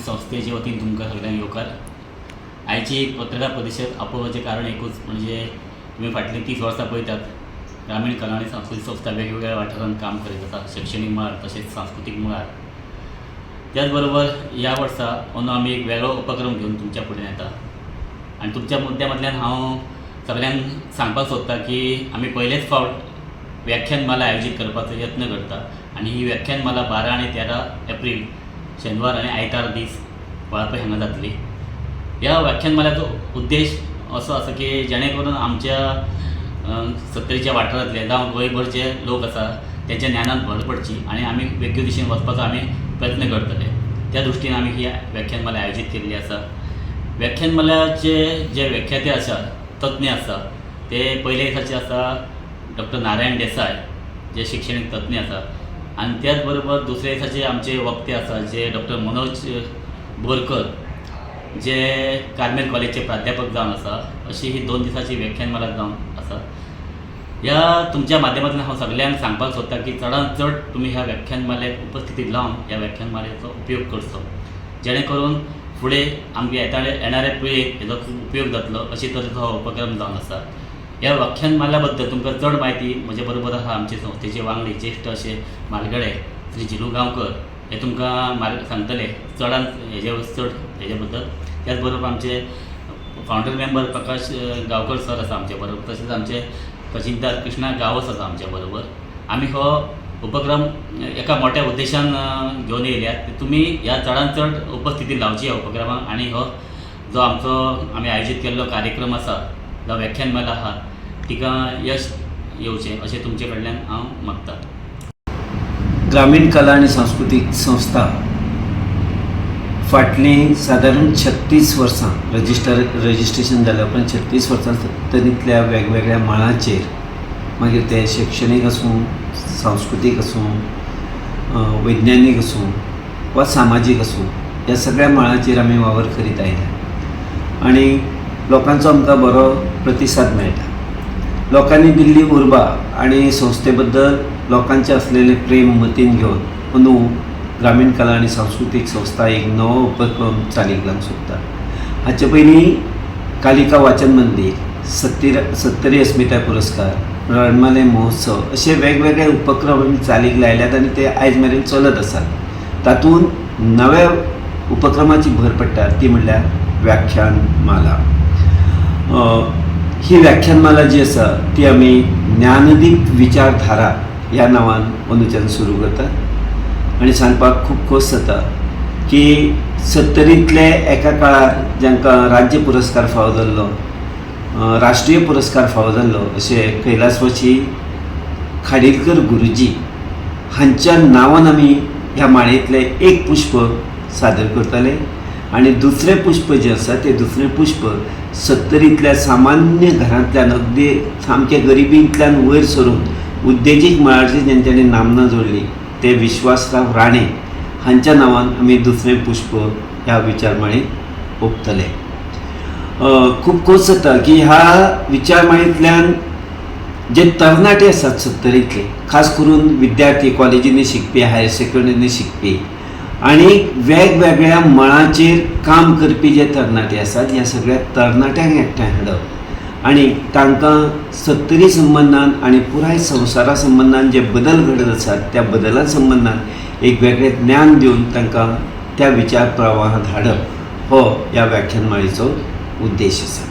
संस्थेचे वतीन तुमकां सगळ्यांक येवकार. आयची पत्रकार परिशद आपोवपाचें कारण एकूच, म्हणजे तुमी फाटलीं 30 वर्सां पळयतात, ग्रामीण कला आनी सांस्कृतीक संस्था वेगवेगळ्या वाठारांत काम करीत आसा, शिक्षणीक मळार तशेंच सांस्कृतीक मळार. त्याच बरोबर ह्या वर्सा अंदू आमी एक वेगळो उपक्रम घेवन तुमच्या फुड्यान येता आनी तुमच्या मुद्द्या हांव सगळ्यांक सांगपाक सोदतां की आमी पयलेच फावट व्याख्यानमाला आयोजीत करपाचो यत्न करता आनी ही व्याख्यानमाला 12 आनी 13 एप्रील, शेनवार आनी आयतार दीस वाळपय हांगा जातली. ह्या व्याख्यानमाल्याचो उद्देश असो आसा की जेणे करून आमच्या सत्तरीच्या वाठारांतले जावं गोंयभरचे लोक आसा, तेंच्या ज्ञानांत भर पडची आनी आमी योग्य दिशेन वचपाचो आमी प्रयत्न करतले. त्या दृश्टीन आमी ही व्याख्यानमाला आयोजीत केल्ली आसा. व्याख्यानमाल्याचे जे व्याख्याते आसा, तज्ञ आसा, ते पयले दिसाचे आसा डॉक्टर नारायण देसाय, जे शिक्षणीक तज्ञ आसा आनी त्याच बरोबर दुसऱ्या दिसाचे आमचे वक्ते आसा जे डॉक्टर मनोज बोरकर, जे कार्मेल कॉलेजचे प्राध्यापक जावन आसा. अशी ही 2 दिसाची व्याख्यानमाला जावन आसा. ह्या तुमच्या माध्यमांतल्यान हांव सगल्यांक सांगपाक सोदतां की चडांत चड तुमी ह्या व्याख्यानमालेक उपस्थिती लावन ह्या व्याख्यानमालेचो उपयोग करचो, जेणे करून फुडें आमगे येणारे पिळगेक हेजो खूब उपयोग जातलो. अशे तरेचो हो उपक्रम जावन आसा. ह्या व्याख्यानमाल्या बद्दल तुमकां चड म्हायती म्हजे बरोबर आसा आमचे संस्थेचे वांगडी, ज्येश्ठ अशे म्हालगडे श्री झिलू गांवकर, हे तुमकां मार्ग सांगतले चडान हेजे चड हेजे बद्दल. त्याच बरोबर आमचे फावंडर मेंबर प्रकाश गांवकर सर आसा आमचे बरोबर, तशेंच आमचे खजिनदार कृष्णा गांवस आसा आमच्या बरोबर. आमी हो उपक्रम एका मोठ्या उद्देशान घेवन येयल्यात. तुमी ह्या चडान चड उपस्थिती लावची ह्या उपक्रमाक आनी हो जो आमचो आमी आयोजीत केल्लो कार्यक्रम आसा, जो व्याख्यानमाला आहा, तिका यश येवचें अशें तुमचे कडल्यान हांव मागतां. ग्रामीण कला आनी सांस्कृतीक संस्था फाटलीं सादारण 36 वर्सां, रजिस्ट्रेशन जाल्या उपरांत 36 वर्सां सत्तरींतल्या वेगवेगळ्या मळांचेर, मागीर ते शिक्षणीक आसूं, सांस्कृतीक आसूं, वैज्ञानीक आसूं वा सामाजीक आसूं, ह्या सगळ्या मळांचेर आमी वावर करीत आयल्या आनी लोकांचो आमकां बरो प्रतिसाद मेळटा. लोकांनी दिल्ली उर्बा आनी संस्थे बद्दल लोकांचें आसलेलें प्रेम मतीन घेवन अंदू ग्रामीण कला आनी सांस्कृतीक संस्था एक नवो उपक्रम चालीक लावंक सोदता. हाचे पयलीं कालिका वाचन मंदीर, सत्तरी अस्मिताय पुरस्कार, रणमाले महोत्सव अशे वेगवेगळे उपक्रम आमी चालीक लायल्यात आनी ते आयज मेरेन चलत आसात. तातूंत नव्या उपक्रमाची भर पडटा ती म्हणल्यार व्याख्यानमाला. ही व्याख्यानमाला जी आसा ती आमी ज्ञानदीप विचारधारा ह्या नांवान अंदूच्यान सुरू करतात आनी सांगपाक खूब खोस जाता की सत्तरींतले एका काळार जांकां राज्य पुरस्कार फावो जाल्लो, राष्ट्रीय पुरस्कार फावो जाल्लो, अशे कैलासवासी खाडीलकर गुरुजी हांच्या नांवान आमी ह्या माळयेंतलें एक पुष्प सादर करतले आनी दुसरें पुष्प जें आसा तें दुसरें पुष्प सत्तरींतल्या सामान्य घरांतल्यान, अगदी सामक्या गरिबींतल्यान वयर सरून उद्देगीक मळाचेर जेंच्यांनी नामना जोडली ते विश्वासराव राणे हांच्या नांवान आमी दुसरें पुष्प ह्या विचार माळेक ओंपतले. खूब खोस जाता की ह्या विचार माळेंतल्यान जे तरणाटे आसात सत्तरींतले, खास करून विद्यार्थी, कॉलेजींनी शिकपी, हायर सेकंडरींनी शिकपी आनी वेगवेगळ्या मळाचेर काम करपी जे तरणाटे आसात, ह्या सगळ्या तरणाट्यांक एकठांय हाडप आनी तांकां सत्तरी संबंदान आनी पुराय संवसारा संबंदान जे बदल घडत आसात त्या बदला संबंदान एक वेगळें ज्ञान दिवन तांकां त्या विचार प्रवाहांत हाडप हो ह्या व्याख्यानमाळेचो उद्देश आसा.